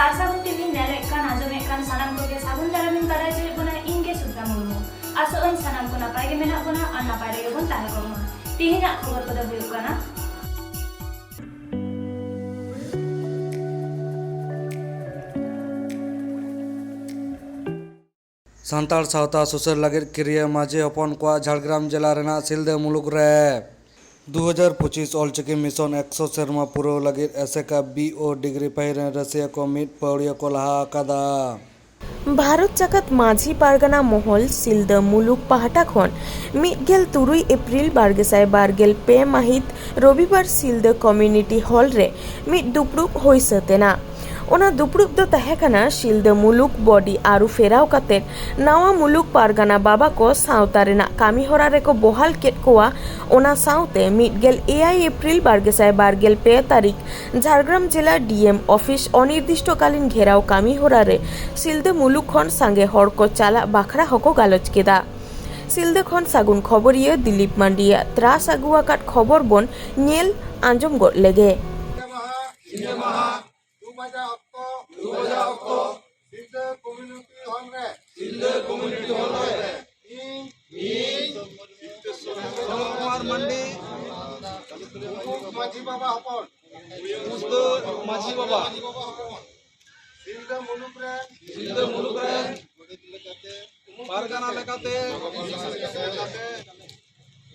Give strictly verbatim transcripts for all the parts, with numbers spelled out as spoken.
ᱟᱥᱟ ᱠᱚᱨᱛᱮ ᱵᱤᱱ ᱧᱮᱞᱮᱫ ᱠᱟᱱ, ᱟᱸᱡᱚᱢᱮᱫ ᱠᱟᱱ ᱥᱟᱱᱟᱢ ᱠᱚᱜᱮ ᱥᱟᱹᱜᱩᱱ ᱫᱟᱨᱟᱢ ᱤᱧ ᱵᱟᱲᱟᱭ ᱦᱚᱪᱚᱭᱮᱫ ᱵᱚᱱᱟ, ᱤᱧ ᱜᱮ ᱥᱩᱫᱷᱟ ᱢᱩᱨᱢᱩ᱾ ᱟᱥᱚᱜ ᱟᱹᱧ ᱥᱟᱱᱟᱢ ᱠᱚ ᱱᱟᱯᱟᱭ ᱜᱮ ᱢᱮᱱᱟᱜ ᱵᱚᱱᱟ ᱟᱨ ᱱᱟᱯᱟᱭ ᱨᱮᱜᱮ ᱵᱚᱱ ᱛᱟᱦᱮᱸ ᱠᱚᱜ ᱢᱟ᱾ ᱛᱮᱦᱮᱧᱟᱜ ᱠᱷᱚᱵᱚᱨ ᱠᱚᱫᱚ ᱦᱩᱭᱩᱜ ᱠᱟᱱᱟ᱾ ᱥᱟᱱᱛᱟᱲ ᱥᱟᱶᱛᱟ ᱥᱩᱥᱟᱹᱨ ᱞᱟᱹᱜᱤᱫ ᱠᱤᱨᱤᱭᱟᱹ ᱢᱟᱹᱡᱷᱤ ᱦᱚᱯᱚᱱ ᱠᱚᱣᱟᱜ ᱡᱷᱟᱲᱜᱨᱟᱢ ᱡᱮᱞᱟ ᱨᱮᱱᱟᱜ ᱥᱤᱞᱫᱟᱹ ᱢᱩᱞᱩᱠ ᱨᱮ ᱫᱩ ᱦᱟᱡᱟᱨ ᱯᱚᱸᱪᱤᱥ ᱚᱞᱪᱤᱠᱤ ᱢᱤᱥᱚᱱ ᱮᱠᱥᱚ ᱥᱮᱨᱢᱟ ᱯᱩᱨᱟᱹᱣ ᱞᱟᱹᱜᱤᱫ ᱮᱥᱮᱠᱟ ᱵᱤ ᱳ ᱰᱤᱜᱽᱨᱤ ᱯᱟᱹᱦᱤᱞ ᱨᱮᱱ ᱨᱟᱹᱥᱤᱭᱟᱹ ᱠᱚ ᱢᱤᱫ ᱯᱟᱹᱣᱲᱤᱭᱟᱹ ᱠᱚ ᱞᱟᱦᱟ ᱟᱠᱟᱫᱟ᱾ ᱵᱷᱟᱨᱚᱛ ᱡᱟᱠᱟᱛ ᱢᱟᱹᱡᱷᱤ ᱯᱟᱨᱜᱟᱱᱟ ᱢᱚᱦᱚᱞ ᱥᱤᱞᱫᱟᱹ ᱢᱩᱞᱩᱠ ᱯᱟᱦᱴᱟ ᱠᱷᱚᱱ ᱢᱤᱫ ᱜᱮᱞ ᱛᱩᱨᱩᱭ ᱮᱯᱨᱤᱞ ᱵᱟᱨ ᱜᱮᱥᱟᱭ ᱵᱟᱨ ᱜᱮᱞ ᱯᱮ ᱢᱟᱹᱦᱤᱛ ᱨᱚᱵᱤᱵᱟᱨ ᱥᱤᱞᱫᱟᱹ ᱠᱚᱢᱭᱩᱱᱤᱴᱤ ᱦᱚᱞ ᱨᱮ ᱢᱤᱫ ᱫᱩᱯᱲᱩᱵ ᱦᱩᱭ ᱥᱟᱹᱛ ᱮᱱᱟ᱾ ᱚᱱᱟ ᱫᱩᱯᱲᱩᱵ ᱫᱚ ᱛᱟᱦᱮᱸ ᱠᱟᱱᱟ ᱥᱤᱞᱫᱟᱹ ᱢᱩᱞᱩᱠ ᱵᱚᱰᱤ ᱟᱹᱨᱩ ᱯᱷᱮᱨᱟᱣ ᱠᱟᱛᱮ ᱱᱟᱣᱟ ᱢᱩᱞᱩᱠ ᱯᱟᱨᱜᱟᱱᱟ ᱵᱟᱵᱟ ᱠᱚ ᱥᱟᱶᱛᱟ ᱨᱮᱱᱟᱜ ᱠᱟᱹᱢᱤ ᱦᱚᱨᱟ ᱨᱮᱠᱚ ᱵᱚᱦᱟᱞ ᱠᱮᱫ ᱠᱚᱣᱟ᱾ ᱚᱱᱟ ᱥᱟᱶᱛᱮ ᱢᱤᱫ ᱜᱮᱞ ᱮᱭᱟᱭ ᱮᱯᱨᱤᱞ ᱵᱟᱨ ᱜᱮᱥᱟᱭ ᱵᱟᱨ ᱜᱮᱞ ᱯᱮ ᱛᱟᱹᱨᱤᱠᱷ ᱡᱷᱟᱲᱜᱨᱟᱢ ᱡᱮᱞᱟ ᱰᱤ ᱮᱢ ᱚᱯᱷᱤᱥ ᱚᱱᱤᱨᱫᱤᱥᱴᱚᱠᱟᱞᱤᱱ ᱜᱷᱮᱨᱟᱣ ᱠᱟᱹᱢᱤ ᱦᱚᱨᱟ ᱨᱮ ᱥᱤᱞᱫᱟᱹ ᱢᱩᱞᱩᱠ ᱠᱷᱚᱱ ᱥᱟᱸᱜᱮ ᱦᱚᱲ ᱠᱚ ᱪᱟᱞᱟᱜ ᱵᱟᱠᱷᱨᱟ ᱦᱚᱸᱠᱚ ᱜᱟᱞᱚᱪ ᱠᱮᱫᱟ᱾ ᱥᱤᱞᱫᱟᱹ ᱠᱷᱚᱱ ᱥᱟᱹᱜᱩᱱ ᱠᱷᱚᱵᱚᱨᱤᱭᱟᱹ ᱫᱤᱞᱤᱯ ᱢᱟᱱᱰᱤᱭᱟᱜ ᱛᱨᱟᱥ ᱟᱹᱜᱩ ᱟᱠᱟᱫ ᱠᱷᱚᱵᱚᱨ ᱵᱚᱱ ᱧᱮᱞ ᱟᱸᱡᱚᱢ ᱜᱚᱫ ᱞᱮᱜᱮ᱾ ᱧᱤᱫᱟᱹ ᱢᱟᱦᱟ, ᱧᱤᱫᱟᱹ ᱢᱟᱦᱟ, ᱫᱩ ᱵᱟᱡᱟ ᱚᱠᱛᱚ, ᱫᱩ ᱵᱟᱡᱟ ᱚᱠᱛᱚ, ᱥᱤᱞᱫᱟᱹ ᱠᱚᱢᱭᱩᱱᱤᱴᱤ ᱦᱚᱞ ᱨᱮ, ᱥᱤᱞᱫᱟᱹ ᱠᱚᱢᱭᱩᱱᱤᱴᱤ ᱦᱚᱞ ᱨᱮ, ᱤᱧ, ᱤᱧ, ᱥᱤᱞᱫᱟᱹ ᱥᱚᱨᱮᱱ ᱠᱩᱢᱟᱨ ᱢᱟᱱᱰᱤ, ᱩᱢᱩᱞ ᱢᱟᱹᱡᱷᱤ ᱵᱟᱵᱟ ᱦᱚᱯᱚᱱ, ᱩᱥᱫᱟᱹ ᱢᱟᱹᱡᱷᱤ ᱵᱟᱵᱟ, ᱥᱤᱞᱫᱟᱹ ᱢᱩᱞᱩᱠ ᱨᱮᱱ, ᱥᱤᱞᱫᱟᱹ ᱢᱩᱞᱩᱠ ᱨᱮᱱ, ᱯᱟᱨᱜᱟᱱᱟ ᱞᱮᱠᱟᱛᱮ,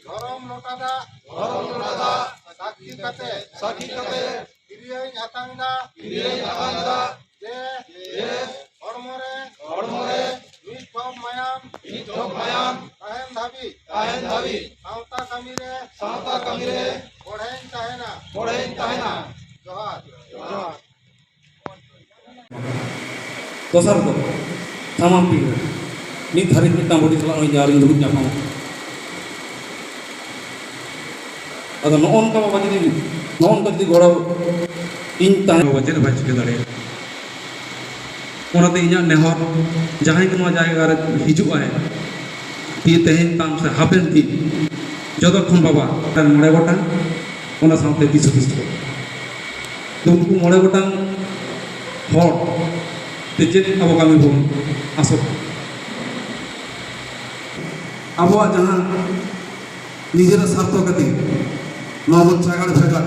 ᱫᱷᱚᱨᱚᱢ ᱞᱚᱴᱟ ᱫᱟᱜ, ᱫᱷᱚᱨᱚᱢ ᱞᱚᱴᱟ ᱫᱟᱜ, ᱥᱟᱹᱠᱷᱤ ᱠᱟᱛᱮ, ᱥᱟᱹᱠᱷᱤ ᱠᱟᱛᱮ, ᱠᱤᱨᱤᱭᱟᱹᱧ ᱟᱛᱟᱝ ᱫᱟ, ᱠᱤᱨᱤᱭᱟᱹᱧ ᱟᱛᱟᱝ ᱫᱟ, ᱡᱮ, ᱡᱮ, ᱦᱚᱲᱢᱚ ᱨᱮ, ᱦᱚᱲᱢᱚ ᱨᱮ, ᱢᱤᱫ ᱰᱷᱚᱯ ᱢᱟᱭᱟᱢ, ᱢᱤᱫ ᱰᱷᱚᱯ ᱢᱟᱭᱟᱢ, ᱛᱟᱦᱮᱱ ᱫᱷᱟᱹᱵᱤᱡ, ᱛᱟᱦᱮᱱ ᱫᱷᱟᱹᱵᱤᱡ, ᱥᱟᱶᱛᱟ ᱠᱟᱹᱢᱤ ᱨᱮ, ᱥᱟᱶᱛᱟ ᱠᱟᱹᱢᱤ ᱨᱮ, ᱜᱚᱲᱦᱮᱧ ᱛᱟᱦᱮᱱᱟ, ᱜᱚᱲᱦᱮᱧ ᱛᱟᱦᱮᱱᱟ᱾ ᱡᱚᱦᱟᱨ᱾ ᱡᱚᱦᱟᱨ᱾ ᱫᱚᱥᱟᱨ ᱫᱚ ᱥᱟᱢᱟᱝ ᱯᱤᱲ ᱨᱮ ᱢᱤᱫ ᱫᱷᱟᱹᱨᱤᱡ ᱢᱤᱫᱴᱟᱝ ᱵᱚᱰᱤ ᱥᱟᱞᱟᱜ ᱱᱩᱭ ᱡᱟᱦᱟᱸ ᱨᱤᱧ ᱫᱩᱲᱩᱵ ᱧᱟᱯᱟᱢ᱾ ᱟᱫᱚ ᱱᱚᱜᱼᱚ ᱱᱚᱝᱠᱟ ᱵᱟᱵᱟ ᱡᱩᱫᱤ, ᱱᱚᱜᱼᱚ ᱱᱚᱝᱠᱟ ᱡᱩᱫᱤ ᱜᱚᱲᱚ ᱤᱧ ᱛᱟᱦᱮᱸ, ᱵᱟᱵᱟ ᱪᱮᱫ ᱦᱚᱸ ᱵᱟᱭ ᱪᱤᱠᱟᱹ ᱫᱟᱲᱮᱭᱟᱜᱼᱟ᱾ ᱚᱱᱟᱛᱮ ᱤᱧᱟᱹᱜ ᱱᱮᱦᱚᱨ, ᱡᱟᱦᱟᱸᱭ ᱜᱮ ᱱᱚᱣᱟ ᱡᱟᱭᱜᱟ ᱨᱮ ᱦᱤᱡᱩᱜ ᱟᱭ, ᱛᱤ ᱛᱮᱦᱮᱧ ᱛᱟᱢ ᱥᱮ ᱦᱟᱯᱮᱱ ᱫᱤᱱ, ᱡᱚᱛᱚ ᱠᱷᱚᱱ ᱵᱟᱵᱟ ᱢᱚᱬᱮ ᱜᱚᱴᱟᱝ, ᱚᱱᱟ ᱥᱟᱶᱛᱮ ᱫᱤᱥ ᱦᱩᱫᱤᱥ ᱠᱚ᱾ ᱛᱚ ᱩᱱᱠᱩ ᱢᱚᱬᱮ ᱜᱚᱴᱟᱝ ᱦᱚᱲ ᱛᱮ ᱪᱮᱫ ᱟᱵᱚ ᱠᱟᱹᱢᱤ ᱵᱚᱱ ᱟᱥᱚᱜ ᱠᱟᱱᱟ? ᱟᱵᱚᱣᱟᱜ ᱡᱟᱦᱟᱸ ᱱᱤᱡᱮᱨᱟᱜ ᱥᱟᱨᱛᱷᱚ ᱠᱷᱟᱹᱛᱤᱨ ᱱᱚᱣᱟ ᱵᱚᱱ ᱪᱟᱜᱟᱲ ᱵᱷᱮᱜᱟᱲ,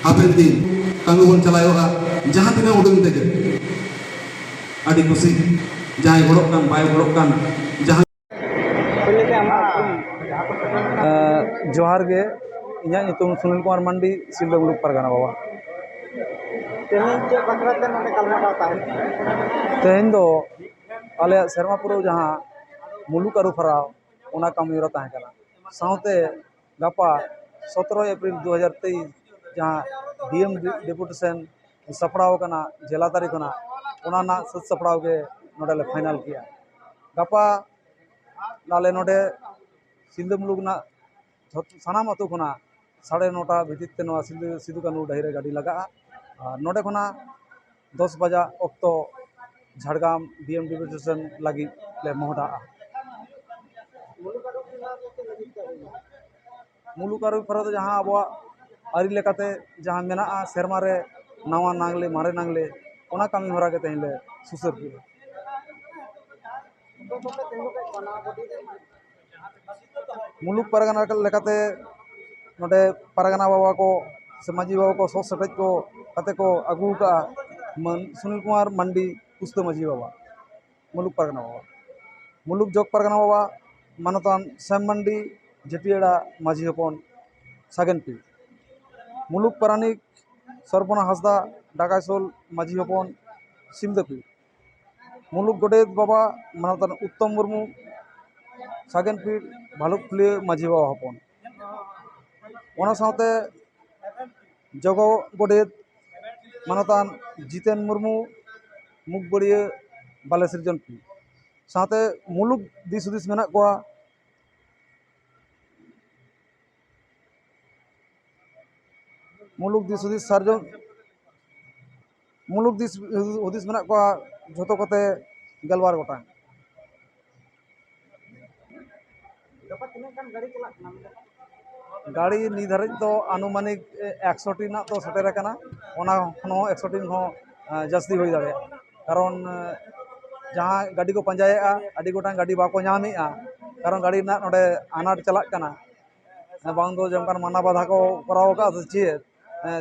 ᱦᱟᱯᱮᱱ ᱫᱤᱱ ᱠᱟᱹᱢᱤ ᱵᱚᱱ ᱪᱟᱞᱟᱣᱚᱜᱼᱟ ᱡᱟᱦᱟᱸ ᱛᱤᱱᱟᱹᱜ ᱩᱰᱩᱝ ᱛᱮᱜᱮ᱾ ᱟᱹᱰᱤ ᱠᱩᱥᱤ, ᱡᱟᱦᱟᱸᱭ ᱜᱚᱲᱚᱜ ᱠᱟᱱ, ᱵᱟᱭ ᱜᱚᱲᱚᱜ ᱠᱟᱱ, ᱡᱟᱦᱟᱸ ᱯᱳᱭᱞᱳ ᱛᱮ ᱟᱢᱟᱜ ᱩᱯᱨᱩᱢ? ᱡᱚᱦᱟᱨ ᱜᱮ, ᱤᱧᱟᱹᱜ ᱧᱩᱛᱩᱢ ᱥᱩᱱᱤᱞ ᱠᱩᱢᱟᱨ ᱢᱟᱱᱰᱤ, ᱥᱤᱞᱫᱟᱹ ᱢᱩᱞᱩᱠ ᱯᱟᱨᱜᱟᱱᱟ ᱵᱟᱵᱟ᱾ ᱛᱮᱦᱮᱧ ᱪᱮᱫ ᱵᱟᱠᱷᱨᱟ ᱛᱮ ᱱᱚᱰᱮ ᱜᱟᱞᱢᱟᱨᱟᱣ ᱛᱟᱦᱮᱸ ᱠᱟᱱᱟ? ᱛᱮᱦᱮᱧ ᱫᱚ ᱟᱞᱮᱭᱟᱜ ᱥᱮᱨᱢᱟ ᱯᱩᱨᱟᱹᱣ ᱡᱟᱦᱟᱸ ᱢᱩᱞᱩᱠ ᱟᱹᱨᱩ ᱯᱷᱮᱨᱟᱣ, ᱚᱱᱟ ᱠᱟᱹᱢᱤ ᱦᱚᱨᱟ ᱛᱟᱦᱮᱸ ᱠᱟᱱᱟ᱾ ᱥᱟᱶᱛᱮ ᱜᱟᱯᱟ ᱥᱚᱛᱨᱚ ᱮᱯᱨᱤᱞ ᱫᱩ ᱦᱟᱡᱟᱨ ᱛᱮᱭᱤᱥ ᱡᱟᱦᱟᱸ ᱰᱤ ᱮᱢ ᱰᱮᱯᱩᱴᱮᱥᱚᱱ ᱥᱟᱯᱲᱟᱣ ᱟᱠᱟᱱᱟ ᱡᱮᱞᱟ ᱛᱟᱹᱨᱤ ᱠᱷᱚᱱᱟᱜ, ᱚᱱᱟ ᱨᱮᱱᱟᱜ ᱥᱟᱹᱛ ᱥᱟᱯᱲᱟᱣ ᱜᱮ ᱱᱚᱰᱮ ᱞᱮ ᱯᱷᱟᱭᱱᱟᱞ ᱠᱮᱜᱼᱟ᱾ ᱜᱟᱯᱟ ᱟᱞᱮ ᱱᱚᱰᱮ ᱥᱤᱞᱫᱟᱹ ᱢᱩᱞᱩᱠ ᱨᱮᱱᱟᱜ ᱡᱷᱚᱛ-, ᱥᱟᱱᱟᱢ ᱟᱹᱛᱩ ᱠᱷᱚᱱᱟᱜ ᱥᱟᱲᱮ ᱱᱚᱴᱟ ᱵᱷᱤᱛᱤᱨ ᱛᱮ ᱱᱚᱣᱟ ᱥᱤᱞᱫᱟᱹ ᱥᱤᱫᱩ ᱠᱟᱹᱱᱦᱩ ᱰᱟᱹᱦᱤ ᱨᱮ ᱜᱟᱹᱰᱤ ᱞᱟᱜᱟᱜᱼᱟ᱾ ᱟᱨ ᱱᱚᱰᱮ ᱠᱷᱚᱱᱟᱜ ᱫᱚᱥ ᱵᱟᱡᱟᱜ ᱚᱠᱛᱚ ᱡᱷᱟᱲᱜᱨᱟᱢ ᱰᱤ ᱮᱢ ᱰᱮᱯᱩᱴᱮᱥᱚᱱ ᱞᱟᱹᱜᱤᱫ ᱞᱮ ᱢᱚᱦᱰᱟᱜᱼᱟ᱾ ᱢᱩᱞᱩᱠ ᱟᱹᱨᱩ ᱯᱷᱮᱨᱟᱣ ᱫᱚ ᱡᱟᱦᱟᱸ ᱟᱵᱚᱣᱟᱜ ᱟᱹᱨᱤ ᱞᱮᱠᱟᱛᱮ ᱡᱟᱦᱟᱸ ᱢᱮᱱᱟᱜᱼᱟ, ᱥᱮᱨᱢᱟ ᱨᱮ ᱱᱟᱣᱟ ᱱᱟᱝᱞᱮ, ᱢᱟᱨᱮ ᱱᱟᱝᱞᱮ, ᱚᱱᱟ ᱠᱟᱹᱢᱤ ᱦᱚᱨᱟ ᱜᱮ ᱛᱮᱦᱮᱧ ᱞᱮ ᱥᱩᱥᱟᱹᱨ ᱠᱮᱫᱟ᱾ ᱢᱩᱞᱩᱠ ᱯᱟᱨᱜᱟᱱᱟ ᱞᱮᱠᱟᱛᱮ ᱱᱚᱰᱮ ᱯᱟᱨᱜᱟᱱᱟ ᱵᱟᱵᱟ ᱠᱚ ᱥᱮ ᱢᱟᱹᱡᱷᱤ ᱵᱟᱵᱟ ᱠᱚ ᱥᱚᱦᱚᱫ ᱥᱮᱴᱮᱡ ᱠᱚ ᱠᱟᱛᱮ ᱠᱚ ᱟᱹᱜᱩ ᱟᱠᱟᱫᱼᱟ ᱢᱟᱹᱱ ᱥᱩᱱᱤᱞ ᱠᱩᱢᱟᱨ ᱢᱟᱱᱰᱤ, ᱩᱥᱛᱟᱹ ᱢᱟᱹᱡᱷᱤ ᱵᱟᱵᱟ, ᱢᱩᱞᱩᱠ ᱯᱟᱨᱜᱟᱱᱟ ᱵᱟᱵᱟ, ᱢᱩᱞᱩᱠ ᱡᱚᱜᱽ ᱯᱟᱨᱜᱟᱱᱟ ᱵᱟᱵᱟ ᱢᱟᱱᱚᱛᱟᱱ ᱥᱮᱢ ᱢᱟᱱᱰᱤ, ᱡᱷᱟᱹᱴᱤᱭᱟᱹᱲᱟ ᱢᱟᱹᱡᱷᱤ ᱦᱚᱯᱚᱱ, ᱥᱟᱜᱮᱱ ᱯᱤᱲ, ᱢᱩᱞᱩᱠ ᱯᱟᱨᱟᱱᱤᱠ ᱥᱚᱨᱵᱚᱱᱟ ᱦᱟᱸᱥᱫᱟ, ᱰᱟᱠᱟᱭᱥᱳᱞ ᱢᱟᱹᱡᱷᱤ ᱦᱚᱯᱚᱱ, ᱥᱤᱞᱫᱟᱹ ᱯᱤᱲ, ᱢᱩᱞᱩᱠ ᱜᱚᱰᱮᱛ ᱵᱟᱵᱟ ᱢᱟᱱᱚᱛᱟᱱ ᱩᱛᱛᱚᱢ ᱢᱩᱨᱢᱩ, ᱥᱟᱜᱮᱱ ᱯᱤᱲ, ᱵᱷᱟᱞᱩᱠᱯᱷᱩᱞᱤᱭᱟᱹ ᱢᱟᱹᱡᱷᱤ ᱵᱟᱵᱟ ᱦᱚᱯᱚᱱ᱾ ᱚᱱᱟ ᱥᱟᱶᱛᱮ ᱡᱚᱜᱚ ᱜᱚᱰᱮᱛ ᱢᱟᱱᱚᱛᱟᱱ ᱡᱤᱛᱮᱱ ᱢᱩᱨᱢᱩ, ᱢᱩᱠᱵᱟᱹᱲᱤᱭᱟᱹ ᱵᱟᱞᱮ ᱥᱤᱨᱡᱚᱱ ᱯᱤᱲ᱾ ᱥᱟᱶᱛᱮ ᱢᱩᱞᱩᱠ ᱫᱤᱥ ᱦᱩᱫᱤᱥ ᱢᱮᱱᱟᱜ ᱠᱚᱣᱟ, ᱢᱩᱞᱩᱠ ᱫᱤᱥ ᱦᱩᱫᱤᱥ ᱥᱟᱨᱡᱚᱢ, ᱢᱩᱞᱩᱠ ᱫᱤᱥ ᱦᱩᱫᱤᱥ ᱢᱮᱱᱟᱜ ᱠᱚᱣᱟ ᱡᱷᱚᱛᱚ ᱠᱚᱛᱮ ᱜᱮᱞᱵᱟᱨ ᱜᱚᱴᱟᱝ᱾ ᱜᱟᱹᱲᱤ ᱱᱤᱛ ᱫᱷᱟᱹᱨᱤᱡ ᱫᱚ ᱟᱱᱩᱢᱟᱱᱤᱠ ᱮᱠᱥᱚ ᱴᱤ ᱨᱮᱱᱟᱜ ᱫᱚ ᱥᱮᱴᱮᱨ ᱟᱠᱟᱱᱟ, ᱚᱱᱟ ᱠᱷᱚᱱ ᱦᱚᱸ ᱮᱠᱥᱚ ᱴᱤ ᱦᱚᱸ ᱡᱟᱹᱥᱛᱤ ᱦᱩᱭ ᱫᱟᱲᱮᱭᱟᱜᱼᱟ᱾ ᱠᱟᱨᱚᱱ ᱡᱟᱦᱟᱸ ᱜᱟᱹᱰᱤ ᱠᱚ ᱯᱟᱸᱡᱟᱭᱮᱫᱼᱟ, ᱟᱹᱰᱤ ᱜᱚᱴᱟᱝ ᱜᱟᱹᱰᱤ ᱵᱟᱠᱚ ᱧᱟᱢᱮᱫᱼᱟ, ᱠᱟᱨᱚᱱ ᱜᱟᱹᱰᱤ ᱨᱮᱱᱟᱜ ᱱᱚᱰᱮ ᱟᱱᱟᱴ ᱪᱟᱞᱟᱜ ᱠᱟᱱᱟ᱾ ᱵᱟᱝ ᱫᱚ ᱡᱮ ᱚᱱᱠᱟᱱ ᱢᱟᱱᱟ ᱵᱟᱫᱷᱟ ᱠᱚ ᱠᱚᱨᱟᱣ ᱟᱠᱟᱫᱼᱟ ᱥᱮ ᱪᱮᱫ,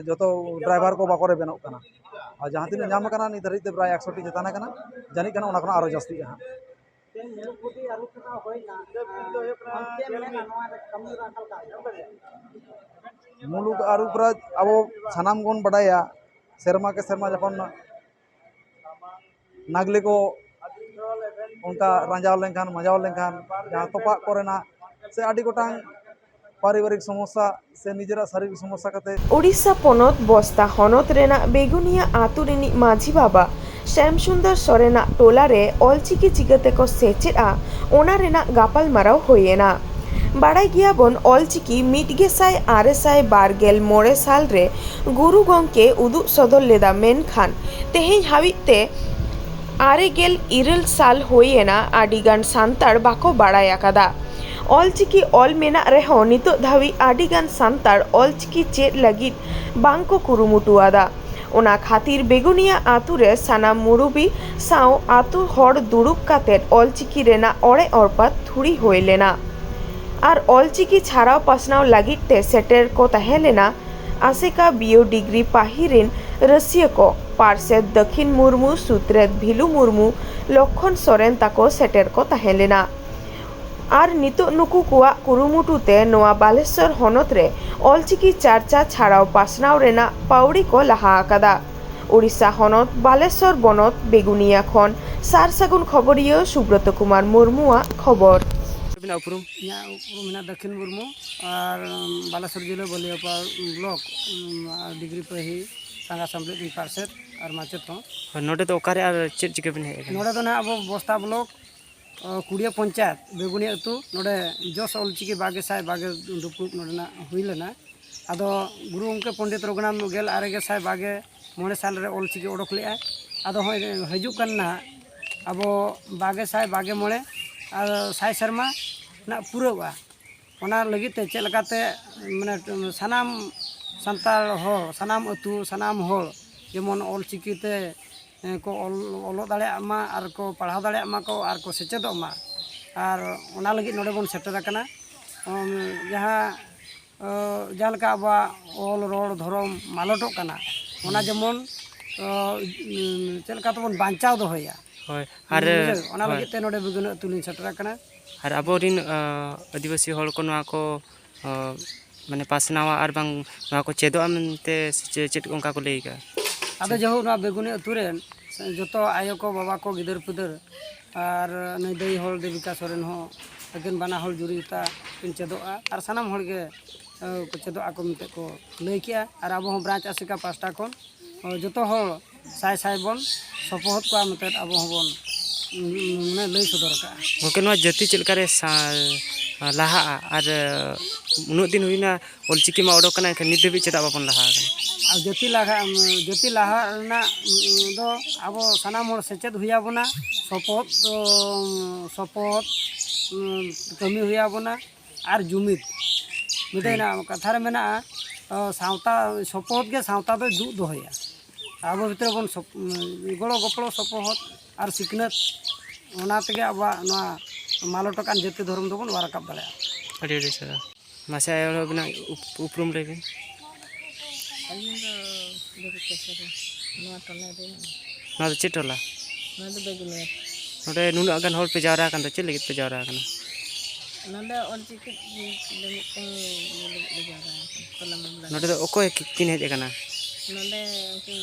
ᱡᱚᱛᱚ ᱰᱨᱟᱭᱵᱷᱟᱨ ᱠᱚ ᱵᱟᱠᱚ ᱨᱮᱵᱮᱱᱚᱜ ᱠᱟᱱᱟ᱾ ᱟᱨ ᱡᱟᱦᱟᱸ ᱛᱤᱱᱟᱹᱜ ᱧᱟᱢ ᱟᱠᱟᱱᱟ, ᱱᱤᱛ ᱫᱷᱟᱹᱨᱤᱡ ᱛᱮ ᱯᱨᱟᱭ ᱮᱠᱥᱚ ᱴᱤ ᱪᱮᱛᱟᱱ ᱟᱠᱟᱱᱟ, ᱡᱟᱹᱱᱤᱡ ᱠᱷᱟᱱ ᱚᱱᱟ ᱠᱷᱚᱱᱟᱜ ᱟᱨᱚ ᱡᱟᱹᱥᱛᱤᱜᱼᱟ ᱦᱟᱸᱜ᱾ ᱢᱩᱞᱩᱠ ᱟᱹᱨᱩ ᱯᱷᱮᱨᱟᱣ ᱟᱵᱚ ᱥᱟᱱᱟᱢ ᱵᱚᱱ ᱵᱟᱰᱟᱭᱟ, ᱥᱮᱨᱢᱟ ᱠᱮ ᱥᱮᱨᱢᱟ ᱡᱚᱠᱷᱚᱱ ᱱᱟᱜᱽᱞᱮ ᱠᱚ ᱚᱱᱠᱟ ᱨᱟᱸᱡᱟᱣ ᱞᱮᱱᱠᱷᱟᱱ, ᱢᱟᱸᱡᱟᱣ ᱞᱮᱱᱠᱷᱟᱱ, ᱡᱟᱦᱟᱸ ᱛᱚᱯᱟᱜ ᱠᱚᱨᱮᱱᱟᱜ ᱥᱮ ᱟᱹᱰᱤ ᱜᱚᱴᱟᱝ ᱯᱟᱨᱤᱵᱟᱨᱤᱠ ᱥᱚᱢᱚᱥᱥᱟ ᱥᱮ ᱱᱤᱡᱮᱨᱟᱜ ᱥᱟᱨᱤᱨᱤᱠ ᱥᱚᱢᱚᱥᱥᱟ ᱠᱟᱛᱮ᱾ ᱳᱰᱤᱥᱟ ᱯᱚᱱᱚᱛ ᱵᱚᱥᱛᱟ ᱦᱚᱱᱚᱛ ᱨᱮᱱᱟᱜ ᱵᱮᱜᱩᱱᱤᱭᱟ ᱟᱹᱛᱩ ᱨᱤᱱᱤᱡ ᱢᱟᱹᱡᱷᱤ ᱵᱟᱵᱟ ᱥᱭᱟᱢ ᱥᱩᱱᱫᱚᱨ ᱥᱚᱨᱮᱱᱟᱜ ᱴᱚᱞᱟ ᱨᱮ ᱚᱞᱪᱤᱠᱤ ᱪᱤᱠᱟᱹ ᱛᱮᱠᱚ ᱥᱮᱪᱮᱫᱼᱟ, ᱚᱱᱟ ᱨᱮᱱᱟᱜ ᱜᱟᱯᱟᱞᱢᱟᱨᱟᱣ ᱦᱩᱭ ᱮᱱᱟ᱾ ᱵᱟᱲᱟᱭ ᱜᱮᱭᱟᱵᱚᱱ, ᱚᱞᱪᱤᱠᱤ ᱢᱤᱫ ᱜᱮᱥᱟᱭ ᱟᱨᱮ ᱥᱟᱭ ᱵᱟᱨ ᱜᱮᱞ ᱢᱚᱬᱮ ᱥᱟᱞ ᱨᱮ ᱜᱩᱨᱩ ᱜᱚᱢᱠᱮ ᱩᱫᱩᱜ ᱥᱚᱫᱚᱨ ᱞᱮᱫᱟ, ᱢᱮᱱᱠᱷᱟᱱ ᱛᱮᱦᱮᱧ ᱦᱟᱹᱵᱤᱡ ᱛᱮ ᱟᱨᱮ ᱜᱮᱞ ᱤᱨᱟᱹᱞ ᱥᱟᱞ ᱦᱩᱭ ᱮᱱᱟ, ᱟᱹᱰᱤ ᱜᱟᱱ ᱥᱟᱱᱛᱟᱲ ᱵᱟᱠᱚ ᱵᱟᱲᱟᱭ ᱟᱠᱟᱫᱟ᱾ ᱚᱞᱪᱤᱠᱤ ᱚᱞ ᱢᱮᱱᱟᱜ ᱨᱮᱦᱚᱸ ᱱᱤᱛᱚᱜ ᱫᱷᱟᱹᱵᱤᱡ ᱟᱹᱰᱤ ᱜᱟᱱ ᱥᱟᱱᱛᱟᱲ ᱚᱞᱪᱤᱠᱤ ᱪᱮᱫ ᱞᱟᱹᱜᱤᱫ ᱵᱟᱝ ᱠᱚ ᱠᱩᱨᱩᱢᱩᱴᱩ ᱟᱫᱟ᱾ ᱚᱱᱟ ᱠᱷᱟᱹᱛᱤᱨ ᱵᱮᱜᱩᱱᱤᱭᱟ ᱟᱹᱛᱩ ᱨᱮ ᱥᱟᱱᱟᱢ ᱢᱩᱨᱩᱵᱤ ᱥᱟᱶ ᱟᱹᱛᱩ ᱦᱚᱲ ᱫᱩᱲᱩᱵ ᱠᱟᱛᱮᱫ ᱚᱞᱪᱤᱠᱤ ᱨᱮᱱᱟᱜ ᱚᱲᱮ ᱚᱲᱯᱟᱛ ᱛᱷᱩᱲᱤ ᱦᱩᱭ ᱞᱮᱱᱟ᱾ ᱟᱨ ᱚᱞᱪᱤᱠᱤ ᱪᱷᱟᱨᱟᱣ ᱯᱟᱥᱱᱟᱣ ᱞᱟᱹᱜᱤᱫ ᱛᱮ ᱥᱮᱴᱮᱨ ᱠᱚ ᱛᱟᱦᱮᱸ ᱞᱮᱱᱟ ᱟᱥᱮᱠᱟ ᱵᱤᱭᱳ ᱰᱤᱜᱽᱨᱤ ᱯᱟᱹᱦᱤ ᱨᱤᱱ ᱨᱟᱹᱥᱤᱭᱟᱹ ᱠᱚ, ᱯᱟᱨᱥᱮᱛ ᱫᱟᱹᱠᱷᱤᱱ ᱢᱩᱨᱢᱩ, ᱥᱩᱛᱨᱮᱛ ᱵᱷᱤᱞᱩ ᱢᱩᱨᱢᱩ, ᱞᱚᱠᱠᱷᱚᱱ ᱥᱚᱨᱮᱱ ᱛᱟᱠᱚ ᱥᱮᱴᱮᱨ ᱠᱚ ᱛᱟᱦᱮᱸ ᱞᱮᱱᱟ᱾ ᱟᱨ ᱱᱤᱛᱚᱜ ᱱᱩᱠᱩ ᱠᱚᱣᱟᱜ ᱠᱩᱨᱩᱢᱩᱴᱩ ᱛᱮ ᱱᱚᱣᱟ ᱵᱟᱞᱮᱥᱚᱨ ᱦᱚᱱᱚᱛ ᱨᱮ ᱚᱞᱪᱤᱠᱤ ᱪᱟᱨᱪᱟ ᱪᱷᱟᱲᱟᱣ ᱯᱟᱥᱱᱟᱣ ᱨᱮᱱᱟᱜ ᱯᱟᱹᱣᱲᱤ ᱠᱚ ᱞᱟᱦᱟ ᱟᱠᱟᱫᱟ᱾ ᱳᱰᱤᱥᱟ ᱦᱚᱱᱚᱛ ᱵᱟᱞᱮᱥᱚᱨ ᱵᱚᱱᱚᱛ ᱵᱮᱜᱩᱱᱤᱭᱟ ᱠᱷᱚᱱ ᱥᱟᱨ ᱥᱟᱹᱜᱩᱱ ᱠᱷᱚᱵᱚᱨᱤᱭᱟᱹ ᱥᱩᱵᱨᱚᱛᱚ ᱠᱩᱢᱟᱨ ᱢᱩᱨᱢᱩᱣᱟᱜ ᱠᱷᱚᱵᱚᱨ᱾ ᱟᱹᱵᱤᱱᱟᱜ ᱩᱯᱨᱩᱢ? ᱤᱧᱟᱹᱜ ᱩᱯᱨᱩᱢ ᱦᱮᱱᱟᱜ ᱫᱟᱹᱠᱷᱤᱱ ᱢᱩᱨᱢᱩ, ᱟᱨ ᱵᱟᱞᱮᱥᱚᱨ ᱡᱮᱞᱟ ᱵᱟᱹᱞᱤᱭᱟᱯᱟᱲ ᱵᱞᱚᱠ, ᱩᱢ, ᱟᱨ ᱰᱤᱜᱽᱨᱤ ᱯᱟᱹᱦᱤ ᱥᱟᱸᱜᱟ ᱥᱟᱢᱵᱞᱮᱫ ᱤᱧ ᱯᱟᱨᱥᱮᱛ ᱟᱨ ᱢᱟᱪᱮᱛ ᱦᱚᱸ᱾ ᱦᱳᱭ, ᱱᱚᱰᱮ ᱫᱚ ᱚᱠᱟᱨᱮ ᱟᱨ ᱪᱮᱫ ᱪᱤᱠᱟᱹ ᱵᱤᱱ ᱦᱮᱡ ᱟᱠᱟᱱᱟ? ᱱᱚᱰᱮ ᱫᱚ ᱱᱟᱦᱟᱜ ᱟᱵᱚ ᱵᱚᱥᱛᱟ ᱵᱞᱚᱠ, ᱚ, ᱠᱩᱲᱤᱭᱟᱹ ᱯᱚᱧᱪᱟᱭᱮᱛ, ᱵᱮᱜᱩᱱᱤᱭᱟᱹ ᱟᱹᱛᱩ, ᱱᱚᱰᱮ ᱡᱚᱥ ᱚᱞᱪᱤᱠᱤ ᱵᱟᱜᱮ ᱥᱟᱭ ᱵᱟᱜᱮ ᱰᱩᱯᱲᱩᱵ ᱱᱚᱰᱮᱱᱟᱜ ᱦᱩᱭ ᱞᱮᱱᱟ᱾ ᱟᱫᱚ ᱜᱩᱨᱩ ᱜᱚᱢᱠᱮ ᱯᱚᱱᱰᱤᱛ ᱨᱚᱜᱷᱩᱱᱟᱛᱷ ᱜᱮᱞ ᱟᱨᱮ ᱜᱮ ᱥᱟᱭ ᱵᱟᱜᱮ ᱢᱚᱬᱮ ᱥᱟᱞ ᱨᱮ ᱚᱞᱪᱤᱠᱤ ᱚᱰᱚᱠ ᱞᱮᱫᱼᱟᱭ᱾ ᱟᱫᱚ ᱦᱚᱸᱜᱼᱚᱭ ᱦᱤᱡᱩᱜ ᱠᱟᱱ ᱱᱟᱦᱟᱜ ᱟᱵᱚ ᱵᱟᱜᱮ ᱥᱟᱭ ᱵᱟᱜᱮ ᱢᱚᱬᱮ ᱟᱨ ᱥᱟᱭ ᱥᱮᱨᱢᱟ ᱱᱟᱜ ᱯᱩᱨᱟᱹᱣᱼᱟ᱾ ᱚᱱᱟ ᱞᱟᱹᱜᱤᱫ ᱛᱮ ᱪᱮᱫ ᱞᱮᱠᱟᱛᱮ, ᱢᱟᱱᱮ, ᱥᱟᱱᱟᱢ ᱥᱟᱱᱛᱟᱲ ᱦᱚᱲ, ᱥᱟᱱᱟᱢ ᱟᱹᱛᱩ, ᱥᱟᱱᱟᱢ ᱦᱚᱲ ᱡᱮᱢᱚᱱ ᱚᱞ ᱪᱤᱠᱤ ᱛᱮ ᱮ, ᱠᱚ ᱚᱞ, ᱚᱞᱚᱜ ᱫᱟᱲᱮᱭᱟᱜ ᱢᱟ ᱟᱨ ᱠᱚ ᱯᱟᱲᱦᱟᱣ ᱫᱟᱲᱮᱭᱟᱜ ᱢᱟ ᱠᱚ ᱟᱨ ᱠᱚ ᱥᱮᱪᱮᱫᱚᱜ ᱢᱟ᱾ ᱟᱨ ᱚᱱᱟ ᱞᱟᱹᱜᱤᱫ ᱱᱚᱰᱮ ᱵᱚᱱ ᱥᱮᱴᱮᱨ ᱟᱠᱟᱱᱟ᱾ ᱚᱢ, ᱡᱟᱦᱟᱸ, ᱚ, ᱡᱟᱦᱟᱸ ᱞᱮᱠᱟ ᱟᱵᱚᱣᱟᱜ ᱚᱞ, ᱨᱚᱲ, ᱫᱷᱚᱨᱚᱢ ᱢᱟᱞᱚᱴᱚᱜ ᱠᱟᱱᱟ, ᱚᱱᱟ ᱡᱮᱢᱚᱱ, ᱚ, ᱩᱢ, ᱪᱮᱫ ᱞᱮᱠᱟ ᱛᱮᱵᱚᱱ ᱵᱟᱧᱪᱟᱣ ᱫᱚᱦᱚᱭᱟ᱾ ᱦᱳᱭ, ᱟᱨ, ᱵᱩᱡᱷᱟᱹᱣ? ᱚᱱᱟ ᱦᱳᱭ᱾ ᱞᱟᱹᱜᱤᱫ ᱛᱮ ᱱᱚᱰᱮ ᱵᱮᱜᱩᱱᱟᱹ ᱟᱹᱛᱩ ᱞᱤᱧ ᱥᱮᱴᱮᱨ ᱟᱠᱟᱱᱟ᱾ ᱟᱨ ᱟᱵᱚᱨᱤᱱ, ᱟ, ᱟᱹᱫᱤᱵᱟᱹᱥᱤ ᱦᱚᱲ ᱠᱚ ᱱᱚᱣᱟ ᱠᱚ, ᱟ, ᱢᱟᱱᱮ ᱯᱟᱥᱱᱟᱣᱟ ᱟᱨ ᱵᱟᱝ ᱱᱚᱣᱟ ᱠᱚ ᱪᱮᱫᱚᱜᱼᱟ ᱢᱮᱱᱛᱮ ᱥᱮ ᱪᱮ-, ᱪᱮᱫ ᱠᱚ ᱚᱱᱠᱟ ᱠᱚ ᱞᱟᱹᱭ ᱟᱠᱟᱫᱼᱟ? ᱟᱫᱚ ᱡᱟᱭᱦᱳᱠ, ᱱᱚᱣᱟ ᱵᱮᱜᱩᱱᱤ ᱟᱹᱛᱩ ᱨᱮᱱ ᱡᱚᱛᱚ ᱟᱭᱳ ᱠᱚ, ᱵᱟᱵᱟ ᱠᱚ, ᱜᱤᱫᱟᱹᱨ ᱯᱤᱫᱟᱹᱨ ᱟᱨ ᱱᱩᱭ ᱫᱟᱹᱭ ᱦᱚᱲ ᱫᱮᱵᱤᱠᱟ ᱥᱚᱨᱮᱱ ᱦᱚᱸ ᱮᱠᱮᱱ ᱵᱟᱱᱟ ᱦᱚᱲ ᱡᱩᱨᱤ ᱡᱚᱛᱟ ᱠᱤᱱ ᱪᱮᱫᱚᱜᱼᱟ ᱟᱨ ᱥᱟᱱᱟᱢ ᱦᱚᱲ ᱜᱮ, ᱮ, ᱠᱚ ᱪᱮᱫᱚᱜ ᱟᱠᱚ ᱢᱮᱱᱛᱮ ᱠᱚ ᱞᱟᱹᱭ ᱠᱮᱜᱼᱟ᱾ ᱟᱨ ᱟᱵᱚ ᱦᱚᱸ ᱵᱨᱟᱧᱪ ᱟᱥᱮᱠᱟ ᱯᱟᱦᱴᱟ ᱠᱷᱚᱱ, ᱮ, ᱡᱚᱛᱚ ᱦᱚᱲ ᱥᱟᱭ ᱥᱟᱭ ᱵᱚᱱ ᱥᱚᱯᱚᱦᱚᱫ ᱠᱚᱣᱟ ᱢᱮᱱᱛᱮ ᱟᱵᱚ ᱦᱚᱸᱵᱚᱱ, ᱩᱸ, ᱢᱟᱱᱮ ᱞᱟᱹᱭ ᱥᱚᱫᱚᱨ ᱟᱠᱟᱜᱼᱟ᱾ ᱜᱚᱢᱠᱮ, ᱱᱚᱣᱟ ᱡᱟᱹᱛᱤ ᱪᱮᱫ ᱞᱮᱠᱟᱨᱮ ᱥᱟ-, ᱞᱟᱦᱟᱜᱼᱟ? ᱟᱨ, ᱮ, ᱩᱱᱟᱹᱜ ᱫᱤᱱ ᱦᱩᱭᱱᱟ ᱚᱞᱪᱤᱠᱤ ᱢᱟ ᱚᱰᱚᱠ ᱠᱟᱱᱟ, ᱮᱱᱠᱷᱟᱱ ᱱᱤᱛ ᱫᱷᱟᱹᱵᱤᱡ ᱪᱮᱫᱟᱜ ᱵᱟᱵᱚᱱ ᱞᱟᱦᱟ ᱟᱠᱟᱱᱟ? ᱟᱨ ᱡᱟᱹᱛᱤ ᱞᱟᱦᱟ, ᱡᱟᱹᱛᱤ ᱞᱟᱦᱟ ᱨᱮᱱᱟᱜ, ᱩᱸ, ᱫᱚ ᱟᱵᱚ ᱥᱟᱱᱟᱢ ᱦᱚᱲ ᱥᱮᱪᱮᱫ ᱦᱩᱭ ᱟᱵᱚᱱᱟ, ᱥᱚᱯᱚᱦᱚᱫ, ᱩᱸ, ᱥᱚᱯᱚᱦᱚᱫ, ᱩᱸ, ᱠᱟᱹᱢᱤ ᱦᱩᱭ ᱟᱵᱚᱱᱟ᱾ ᱟᱨ ᱡᱩᱢᱤᱫ ᱢᱤᱫᱴᱮᱱ ᱦᱮᱸ᱾ ᱠᱟᱛᱷᱟ ᱨᱮ ᱢᱮᱱᱟᱜᱼᱟ, ᱚ, ᱥᱟᱶᱛᱟ ᱥᱚᱯᱚᱦᱚᱫ ᱜᱮ ᱥᱟᱶᱛᱟ ᱫᱚᱭ ᱫᱩᱜ ᱫᱚᱦᱚᱭᱟ᱾ ᱟᱵᱚ ᱵᱷᱤᱛᱨᱤ ᱵᱚᱱ ᱥᱚᱯ-, ᱜᱚᱲᱚ ᱜᱚᱯᱚᱲᱚ ᱥᱚᱯᱚᱦᱚᱫ ᱟᱨ ᱥᱤᱠᱷᱱᱟᱹᱛ, ᱚᱱᱟ ᱛᱮᱜᱮ ᱟᱵᱚᱣᱟᱜ ᱱᱚᱣᱟ ᱢᱟᱞᱚᱴ ᱟᱠᱟᱱ ᱡᱟᱹᱛᱤ ᱫᱷᱚᱨᱚᱢ ᱫᱚᱵᱚᱱ ᱚᱣᱟᱨ ᱨᱟᱠᱟᱵ ᱫᱟᱲᱮᱭᱟᱜᱼᱟ᱾ ᱟᱹᱰᱤ ᱟᱹᱰᱤ ᱥᱟᱨᱦᱟᱣ᱾ ᱢᱟᱥᱮ ᱟᱭᱳ ᱦᱚᱲ ᱟᱹᱵᱤᱱᱟᱜ ᱩᱯ-, ᱩᱯᱨᱩᱢ ᱞᱟᱹᱭ ᱵᱤᱱ᱾ ᱟᱹᱞᱤᱧ ᱫᱚ ᱫᱮᱵᱤᱠᱟ ᱥᱚᱨᱮᱱ, ᱱᱚᱣᱟ ᱴᱚᱞᱟ ᱨᱮᱱ᱾ ᱱᱚᱣᱟ ᱫᱚ ᱪᱮᱫ ᱴᱚᱞᱟ? ᱱᱚᱣᱟ ᱫᱚ ᱵᱮᱜᱩᱱᱤᱭᱟᱹ᱾ ᱱᱚᱰᱮ ᱱᱩᱱᱟᱹᱜ ᱜᱟᱱ ᱦᱚᱲ ᱯᱮ ᱡᱟᱣᱨᱟ ᱟᱠᱟᱱ ᱫᱚ, ᱪᱮᱫ ᱞᱟᱹᱜᱤᱫ ᱯᱮ ᱡᱟᱣᱨᱟ ᱟᱠᱟᱱᱟ? ᱱᱚᱰᱮ ᱚᱞᱪᱤᱠᱤ ᱞᱟᱹᱜᱤᱫ ᱛᱮ ᱤᱭᱟᱹ ᱞᱟᱹᱜᱤᱫ ᱞᱮ ᱡᱟᱣᱨᱟ ᱟᱠᱟᱱᱟ, ᱦᱚᱞᱟ ᱢᱟᱦᱫᱮᱨ᱾ ᱱᱚᱰᱮ ᱫᱚ ᱚᱠᱚᱭ ᱠᱤ-, ᱠᱤᱱ ᱦᱮᱡ ᱟᱠᱟᱱᱟ? ᱱᱚᱰᱮ ᱩᱱᱠᱤᱱ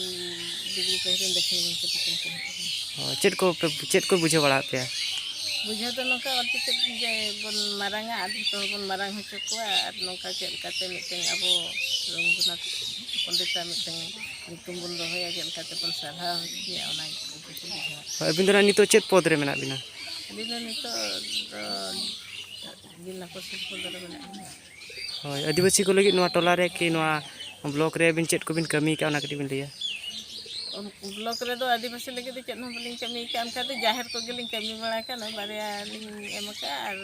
ᱰᱤᱜᱽᱨᱤ ᱯᱟᱹᱦᱤᱞ ᱨᱮᱱ ᱫᱟᱹᱠᱷᱤᱱ ᱜᱚᱢᱠᱮ ᱛᱟᱹᱠᱤᱱ ᱠᱤᱱ ᱦᱮᱡ ᱟᱠᱟᱱᱟ᱾ ᱚ, ᱪᱮᱫ ᱠᱚ ᱯᱮ, ᱪᱮᱫ ᱠᱚ ᱵᱩᱡᱷᱟᱹᱣ ᱵᱟᱲᱟ ᱟᱫ ᱯᱮᱭᱟ? ᱵᱩᱡᱷᱟᱹᱣ ᱫᱚ ᱱᱚᱝᱠᱟ, ᱚᱞᱪᱤᱠᱤ ᱡᱮ ᱵᱚᱱ ᱢᱟᱨᱟᱝᱟ ᱟᱨ ᱡᱚᱛᱚ ᱦᱚᱲ ᱵᱚᱱ ᱢᱟᱨᱟᱝ ᱦᱚᱪᱚ ᱠᱚᱣᱟ, ᱟᱨ ᱱᱚᱝᱠᱟ ᱪᱮᱫ ᱞᱮᱠᱟᱛᱮ ᱢᱤᱫᱴᱮᱱ ᱟᱵᱚ ᱨᱚᱜᱷᱩᱱᱟᱛᱷ ᱯᱚᱱᱰᱤᱛᱟᱜ ᱢᱤᱫᱴᱮᱱ ᱧᱩᱛᱩᱢ ᱵᱚᱱ ᱫᱚᱦᱚᱭᱟ, ᱪᱮᱫ ᱞᱮᱠᱟᱛᱮ ᱵᱚᱱ ᱥᱟᱨᱦᱟᱣ ᱦᱚᱪᱚᱭᱟ, ᱚᱱᱟ ᱜᱮ ᱠᱩᱥᱤ ᱵᱩᱡᱷᱟᱹᱣᱟ᱾ ᱦᱳᱭ, ᱟᱹᱵᱤᱱ ᱫᱚ ᱱᱟᱜ ᱱᱤᱛᱚᱜ ᱪᱮᱫ ᱯᱚᱫᱽ ᱨᱮ ᱢᱮᱱᱟᱜ ᱵᱤᱱᱟ? ᱟᱹᱞᱤᱧ ᱫᱚ ᱱᱤᱛᱚᱜ ᱫᱚ ᱡᱮᱞᱟ ᱯᱚᱨᱤᱥᱚᱫ ᱯᱚᱫᱽ ᱨᱮ ᱢᱮᱱᱟᱜ ᱞᱤᱧᱟ᱾ ᱦᱳᱭ, ᱟᱹᱫᱤᱵᱟᱹᱥᱤ ᱠᱚ ᱞᱟᱹᱜᱤᱫ ᱱᱚᱣᱟ ᱴᱚᱞᱟ ᱨᱮ ᱠᱤ ᱱᱚᱣᱟ ᱵᱞᱚᱠ ᱨᱮ ᱟᱹᱵᱤᱱ ᱪᱮᱫ ᱠᱚᱵᱤᱱ ᱠᱟᱹᱢᱤ ᱠᱟᱜᱼᱟ, ᱚᱱᱟ ᱠᱟᱹᱴᱤᱡ ᱵᱤᱱ ᱞᱟᱹᱭᱟ? ᱵᱞᱚᱠ ᱨᱮᱫᱚ ᱟᱹᱫᱤᱵᱟᱹᱥᱤ ᱞᱟᱹᱜᱤᱫ ᱫᱚ ᱪᱮᱫ ᱦᱚᱸ ᱵᱟᱹᱞᱤᱧ ᱠᱟᱹᱢᱤ ᱠᱟᱜᱼᱟ, ᱚᱱᱠᱟ ᱫᱚ ᱡᱟᱦᱮᱨ ᱠᱚᱜᱮᱞᱤᱧ ᱠᱟᱹᱢᱤ ᱵᱟᱲᱟ ᱠᱟᱜᱼᱟ, ᱱᱚᱜᱼᱚᱭ ᱵᱟᱨᱭᱟ ᱞᱤᱧ ᱮᱢ ᱠᱟᱜᱼᱟ᱾ ᱟᱨ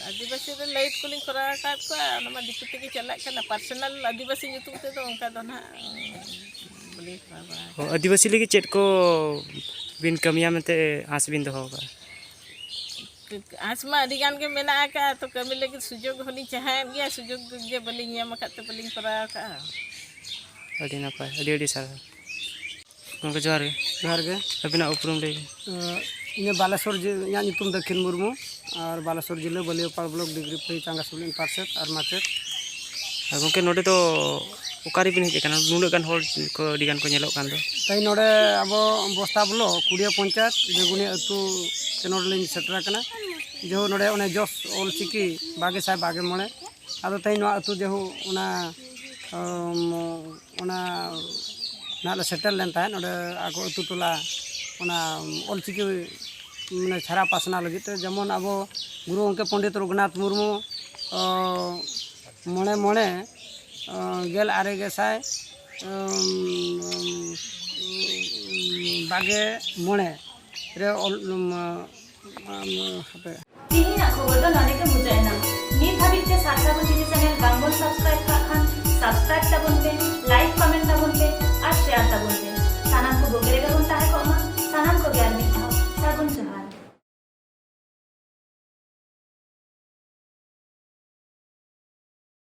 ᱟᱹᱫᱤᱵᱟᱹᱥᱤ ᱨᱮ ᱞᱟᱭᱤᱴ ᱠᱚᱞᱤᱧ ᱠᱚᱨᱟᱣ ᱟᱠᱟᱫ ᱠᱚᱣᱟ, ᱚᱱᱟ ᱢᱟ ᱫᱤᱠᱩ ᱛᱮᱜᱮ ᱪᱟᱞᱟᱜ ᱠᱟᱱᱟ᱾ ᱯᱟᱨᱥᱚᱱᱟᱞ ᱟᱹᱫᱤᱵᱟᱹᱥᱤ ᱧᱩᱛᱩᱢ ᱛᱮᱫᱚ ᱚᱱᱠᱟ ᱫᱚ ᱱᱟᱦᱟᱜ ᱚ, ᱟᱹᱫᱤᱵᱟᱹᱥᱤ ᱞᱟᱹᱜᱤᱫ ᱪᱮᱫ ᱠᱚ ᱵᱤᱱ ᱠᱟᱹᱢᱤᱭᱟ ᱢᱮᱱᱛᱮ ᱟᱸᱥ ᱵᱤᱱ ᱫᱚᱦᱚ ᱟᱠᱟᱫᱼᱟ? ᱟᱸᱥ ᱢᱟ ᱟᱹᱰᱤ ᱜᱟᱱ ᱜᱮ ᱢᱮᱱᱟᱜ ᱟᱠᱟᱫᱼᱟ, ᱛᱚ ᱠᱟᱹᱢᱤ ᱞᱟᱹᱜᱤᱫ ᱥᱩᱡᱳᱜᱽ ᱦᱚᱸᱞᱤᱧ ᱪᱟᱦᱟᱭᱮᱫ ᱜᱮᱭᱟ, ᱥᱩᱡᱳᱜᱽ ᱜᱮ ᱵᱟᱹᱞᱤᱧ ᱧᱟᱢ ᱟᱠᱟᱫ ᱛᱮ ᱵᱟᱹᱞᱤᱧ ᱠᱚᱨᱟᱣ ᱟᱠᱟᱫᱼᱟ᱾ ᱟᱹᱰᱤ ᱱᱟᱯᱟᱭ, ᱟᱹᱰᱤ ᱟᱹᱰᱤ ᱥᱟᱨᱦᱟᱣ᱾ ᱜᱚᱢᱠᱮ ᱡᱚᱦᱟᱨ ᱜᱮ᱾ ᱡᱚᱦᱟᱨ ᱜᱮ᱾ ᱟᱹᱵᱤᱱᱟᱜ ᱩᱯᱨᱩᱢ ᱞᱟᱹᱭ ᱵᱤᱱ᱾ ᱟᱸ, ᱤᱧᱟᱹᱜ ᱵᱟᱞᱮᱥᱚᱨ ᱡᱮ-, ᱤᱧᱟᱹᱜ ᱧᱩᱛᱩᱢ ᱫᱟᱹᱠᱷᱤᱱ ᱢᱩᱨᱢᱩ, ᱟᱨ ᱵᱟᱞᱮᱥᱚᱨ ᱡᱤᱞᱟᱹ ᱵᱟᱹᱞᱤᱭᱟᱹᱯᱟᱲ ᱵᱞᱚᱠ ᱰᱤᱜᱽᱨᱤ ᱯᱟᱹᱦᱤ ᱪᱟᱸᱜᱟ ᱥᱩᱞᱤᱱ ᱯᱟᱨᱥᱮᱛ ᱟᱨ ᱢᱟᱪᱮᱫ᱾ ᱟᱨ ᱜᱚᱢᱠᱮ, ᱱᱚᱰᱮ ᱫᱚ ᱚᱠᱟ ᱨᱮᱵᱤᱱ ᱦᱮᱡ ᱟᱠᱟᱱᱟ? ᱱᱩᱱᱟᱹᱜ ᱜᱟᱱ ᱦᱚᱲ ᱠᱚ, ᱟᱹᱰᱤ ᱜᱟᱱ ᱠᱚ ᱧᱮᱞᱚᱜ ᱠᱟᱱ ᱫᱚ᱾ ᱛᱮᱦᱮᱧ ᱱᱚᱰᱮ ᱟᱵᱚ ᱵᱚᱥᱛᱟ ᱵᱞᱚᱠ ᱠᱩᱲᱤᱭᱟᱹ ᱯᱚᱧᱪᱟᱭᱮᱛ ᱵᱮᱜᱩᱱᱤᱭᱟᱹ ᱟᱹᱛᱩ ᱛᱮ ᱱᱚᱰᱮ ᱞᱤᱧ ᱥᱮᱴᱮᱨ ᱟᱠᱟᱱᱟ᱾ ᱡᱮᱦᱳᱠ, ᱱᱚᱰᱮ ᱚᱱᱮ ᱡᱚᱥ ᱚᱞᱪᱤᱠᱤ ᱵᱟᱜᱮ ᱥᱟᱭ ᱵᱟᱜᱮ ᱢᱚᱬᱮ, ᱟᱫᱚ ᱛᱮᱦᱮᱧ ᱱᱚᱣᱟ ᱟᱹᱛᱩ ᱡᱮᱦᱳᱠ ᱚᱱᱟ, ᱚᱢ, ᱚᱱᱟ ᱱᱟᱦᱟᱜ ᱞᱮ ᱥᱮᱴᱮᱨ ᱞᱮᱱ ᱛᱟᱦᱮᱸᱫ, ᱚᱸᱰᱮ ᱟᱠᱚ ᱟᱹᱛᱩ ᱴᱚᱞᱟ ᱚᱱᱟ ᱚᱞᱪᱤᱠᱤ ᱢᱟᱱᱮ ᱪᱷᱟᱨᱟ ᱯᱟᱥᱱᱟᱣ ᱞᱟᱹᱜᱤᱫ ᱛᱮ, ᱡᱮᱢᱚᱱ ᱟᱵᱚ ᱜᱩᱨᱩ ᱜᱚᱢᱠᱮ ᱯᱚᱱᱰᱤᱛ ᱨᱚᱜᱷᱩᱱᱟᱛᱷ ᱢᱩᱨᱢᱩ, ᱚ, ᱢᱚᱬᱮ ᱢᱚᱬᱮ, ᱚ, ᱜᱮᱞ ᱟᱨᱮ ᱜᱮᱥᱟᱭ, ᱚᱢ, ᱵᱟᱜᱮ ᱢᱚᱬᱮ ᱨᱮ ᱚᱞ, ᱚᱢ, ᱚᱢ, ᱦᱟᱯᱮ᱾ ᱛᱤᱦᱤᱧᱟᱜ ᱠᱷᱚᱵᱚᱨ ᱫᱚ ᱱᱚᱰᱮ ᱜᱮ ᱢᱩᱪᱟᱹᱫ ᱮᱱᱟ᱾ ᱱᱤᱛ ᱦᱟᱹᱵᱤᱡ ᱛᱮ ᱥᱟᱨᱥᱟ ᱵᱷᱩᱛᱤ ᱪᱮᱱᱮᱞ ᱵᱟᱝ ᱵᱚᱱ ᱥᱟᱵᱥᱠᱨᱟᱭᱤᱵ ᱠᱟᱜ ᱠᱷᱟᱱ, ᱥᱟᱵᱥᱠᱨᱟᱭᱤᱵ ᱛᱟᱵᱚᱱ ᱯᱮ, ᱞᱟᱭᱤᱠ ᱠᱚᱢᱮᱱᱴ ᱛᱟᱵᱚᱱ ᱯᱮ ᱟᱨ ᱥᱮᱭᱟᱨ ᱛᱟᱵᱚᱱ ᱯᱮ᱾